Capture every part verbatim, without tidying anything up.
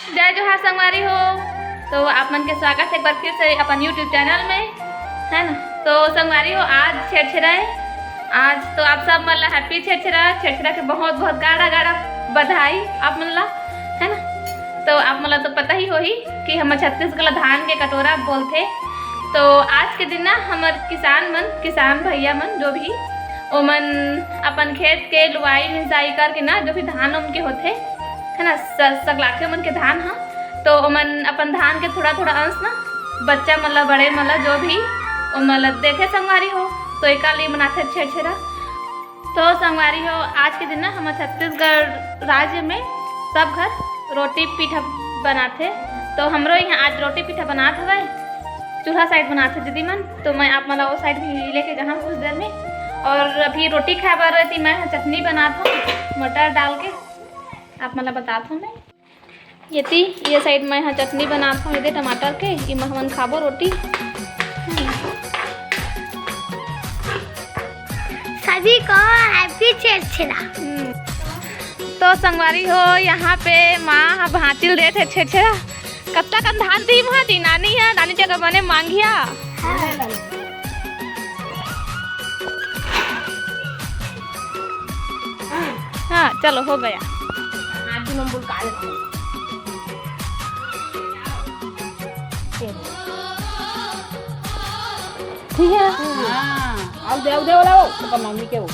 जय जोहार संगवारी हो, तो आप मन के स्वागत है एक बार फिर से अपन YouTube चैनल में, है ना। तो संगवारी हो, आज छेरछेरा है, आज तो आप सब मन ला हैप्पी छेरछेरा, छेरछेरा के बहुत बहुत गाड़ा गाड़ा बधाई आप मन ला, है ना। तो आप मन ला तो पता ही होही कि हमर छत्तीसगढ़ ला धान के कटोरा बोलथे। तो आज के दिन ना हमर किसान मन, किसान भैया मन जो भी, ओमन अपन खेत के लुआई मिंसाई करके ना जो भी धान उनके होथे, है ना, स-, सकलाथे ओमन के धान ह, तो ओमन अपन धान के थोड़ा थोड़ा अंश ना बच्चा मन ला, बड़े मन ला, जो भी ओमन ला देथे संगवारी हो, तो एकर लिए मनाथे छेरछेरा। तो संगवारी हो, आज के दिन ना हमर छत्तीसगढ़ राज्य में सब घर रोटी पीठा बनाथे, तो हमरो यहाँ आज रोटी पीठा बनात हवय। चूल्हा साइड बनाथे दीदी मन, तो मैं आप मन ला वो साइड भी लेके जाहूँ कुछ देर में। और अभी रोटी खाए बर एती मैं ह चटनी बनात हूँ मटर डाल के, आप मन ला बतात हूँ मैं। एती ये साइड मैं ह चटनी बनात हूँ, एदे टमाटर के, इमा हमन खाबो रोटी। सभी को हैप्पी छेरछेरा। हम्म। तो संगवारी हो, यहाँ पे माँ ह भांचिल देत हे छेरछेरा। कतका कन धान दीम ह, दी नानी ह, नानी जगह बने मांगिया। हाँ, चलो, हो गया। हाथ भी नंबर काले थे। ठीक है। हाँ, आओ दे, आओ दे, वाला हो, तो मम्मी के हो।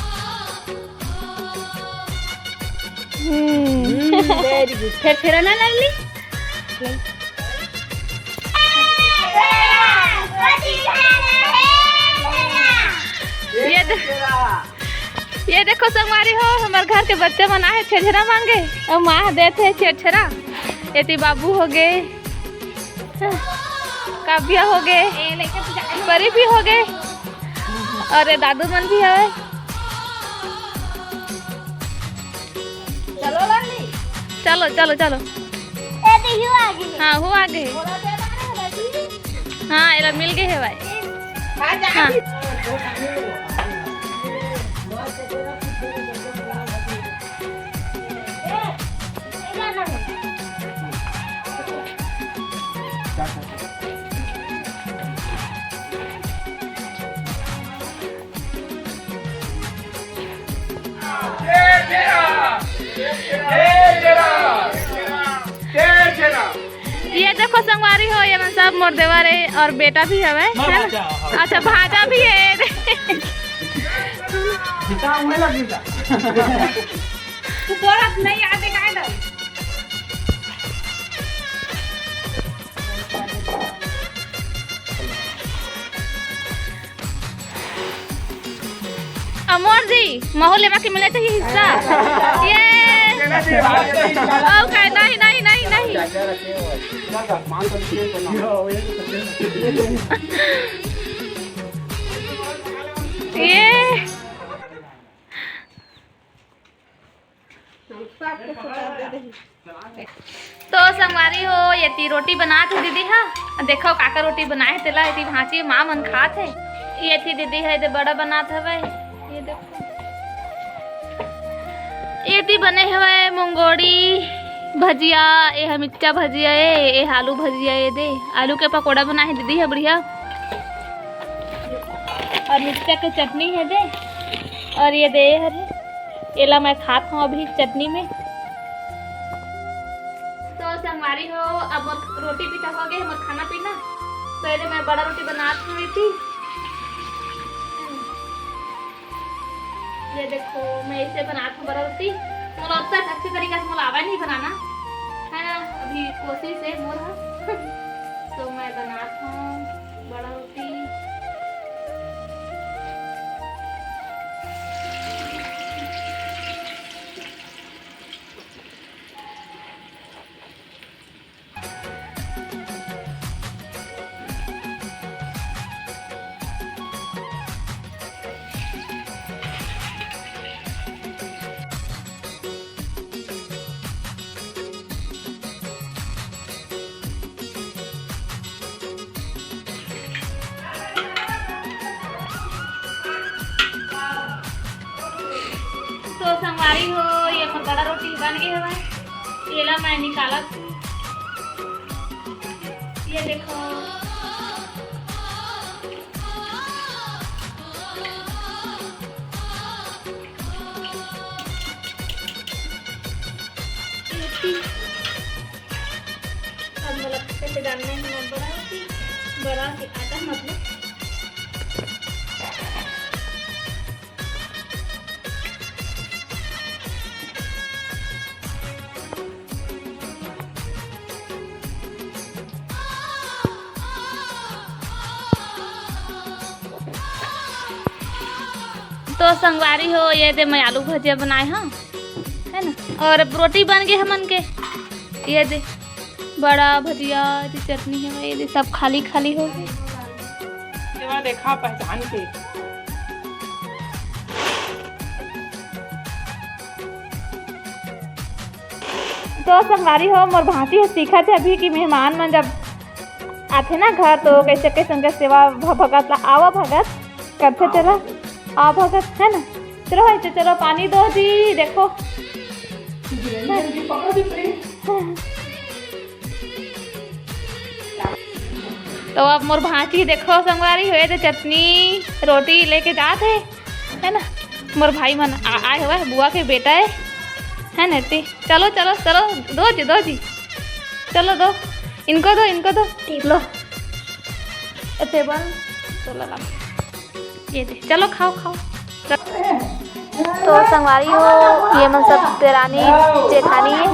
हम्म। हम्म, very good। फिर, फिर ना लगली? ये दे-, ये देखो संगवारी हो, हमर घर के बच्चे मन आहे छेरछेरा मांगे, अउ माँ देत हे छेरछेरा। एती बाबू हो गे, काव्या हो गे, परी भी हो गे, और ये दादू मन भी हवे। चलो लाली। चलो, चलो, चलो। ए, देखियो आगे। हाँ, हो आगे। बोला दे बारे हो बेटी। हाँ, एला मिल गए है भाई। हाँ, जा। हाँ। ये देखो संगवारी हो, ये मन सब मोर देवर है और बेटा भी हवे, है ना? अच्छा, भांजा भी है। तू बोलत नहीं आते काहे डर? अमोर जी, महू लेवा के मिले चाहिए हिस्सा। ये। ओ, का-, नहीं, नहीं, नहीं, नहीं। ये। तो संगवारी हो, ये ती रोटी बनात हे दीदी हा। देखो काका रोटी बनाए हे तेला, ये ती भांची माँ मन खात हे। ये ती दीदी हा, ये दे बड़ा बनात हवे। ये देखो, ये ती बने हवे मुंगोड़ी भजिया, ये हा मिर्चा भजिया, ये, ये आलू भजिया, ये दे आलू के पकोड़ा बनाए हे दीदी हा बढ़िया। और मिर्चा के चटनी हे दे, और ये दे हरे एला मैं खात हूँ अभी चटनी में। तो संगवारी हो, अब मोर रोटी पीता हो गए, मोर खाना पीना, तो ये मैं बड़ा रोटी बनात हूँ इति। ये देखो, मैं इसे बनात हूँ बड़ा रोटी। मोला अच्छा, अच्छे तरीका से मोला आवा नहीं बनाना, है ना? अभी कोशिश है मोर हा। तो मैं बनात हूँ बड़ा रोटी। तो संगवारी हो, ये मोर बड़ा रोटी बन गए हवय। एला मैं निकालत हूँ। देखो। अब मोला कैसे डालना है, मैं बड़ा होती, बड़ा के आटा मतलब। तो संगवारी हो, ये दे मैं आलू भजिया बनाए हंव, है ना, और अब रोटी बन गे हमन के। ये दे बड़ा भजिया, ये दे चटनी है, ये दे सब खाली खाली हो गे। ये वाला देखा पहचान के। तो संगवारी हो, मोर भांची ह सीखत हे अभी कि मेहमान मन जब आथे ना घर, तो कैसे कैसे उनका सेवा भ-, भगत ला, "आवा भगत," करथे तेला, "आ भगत," है ना। चलो भाई, चलो पानी दो जी, देखो। तो अब मोर भांची देखो संगवारी हो, ये दे चटनी रोटी लेके जात हे, है ना। मोर भाई मन आ-, आए हुआ है, बुआ के बेटा है, है ना। ती चलो चलो चलो, दो जी, दो जी, चलो दो, इनको दो, इनको दो, लो। ए, टेबल तो लगा, ये दे, चलो खाओ खाओ। तो संगवारी हो, ये मन सब देरानी जेठानी है,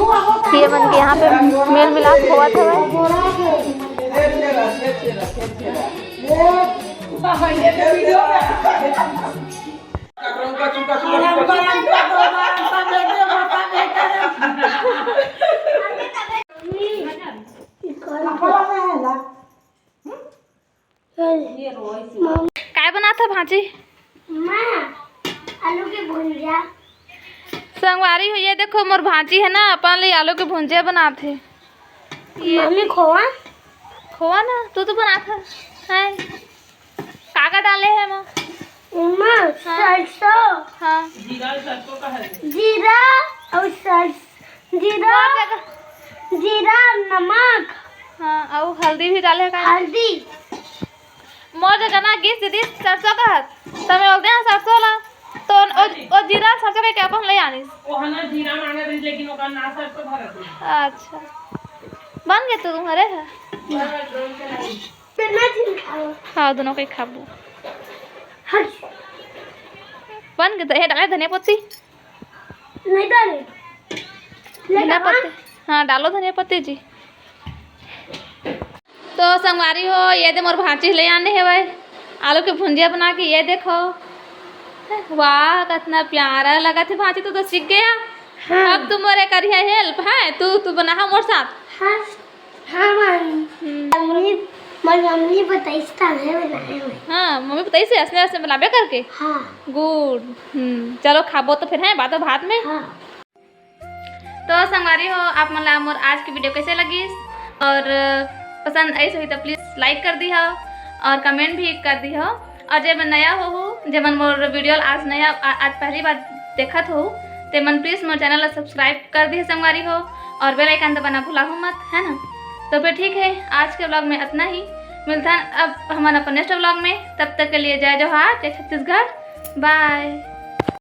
ये मन के यहाँ पे मेल मिलाप होवत हवय। काय बनात ह भांची? माँ, आलू के भुंजा। संगवारी हो, ये देखो, मोर भांची है ना, अपन ले आलू के भुंजे बनात हे। मम्मी, खोवा? खोवा ना, तू तो बनात ह। हैं? का का डाले है माँ? माँ, हाँ। सरसों। हाँ। जीरा और सरसों। जीरा, जीरा, मोर जगह। जीरा, नमक। हाँ, अउ हल्दी भी डाले का? हल्दी। मोर जगह ना गिस दीदी सरसों कहत, त मैं बोलते हैं सरसों ला, तो ओ, ओ जीरा सरसों के अपन ले आनिस। वो है ना, जीरा मांगे रही, लेकिन ओकर ना सरसों भरत रही। अच्छा, बन गए तो तुम्हारे है। बस, बन के लाई। फिर मैं चिन खाऊं। हाँ, दोनों को ही खाबू। हट। बन गए तो ये डाले धनिया पत्ती। नहीं डाले। ले धनिया डाला। पत्ती, हाँ, डालो धनिया पत्ती जी। तो संगवारी हो, ये दे मोर भांची ले आने हे भाई आलू के भुंजिया बना के, ये देखो। वाह, कितना प्यारा लगा थे भांची, तू तो सीख गया। हाँ। अब तुम मोरे करिया हेल्प है, तू, तू बनाहा मोर साथ। हाँ। हाँ, मम्मी। हम्म। मम्मी, मोर मम्मी बताइस त मैं बनाए हूँ। हाँ, मम्मी बताइस हे, असने, असने बनाबे करके। हाँ। गुड। हम्म, चलो खाबो तो फिर, हैं, बातो भात में। हाँ। तो संगवारी हो, आप मन ला मोर आज की वीडियो कैसे लगिस और पसंद आइस होही तो please like कर दिहा और comment भी कर दिहा। और जे मन नया हो, हो, जे मन मोर वीडियो आज नया, आ-, आज पहली बार देखत हो, ते मन please मोर चैनल ला subscribe कर दिहा संगवारी हो, और bell icon दबाना भुलाहू मत, है ना। तो फिर ठीक है, आज के vlog में इतना ही। मिलथन अब हमन अपन next vlog में। तब तक के लिए जय जोहार, जय छत्तीसगढ़, bye।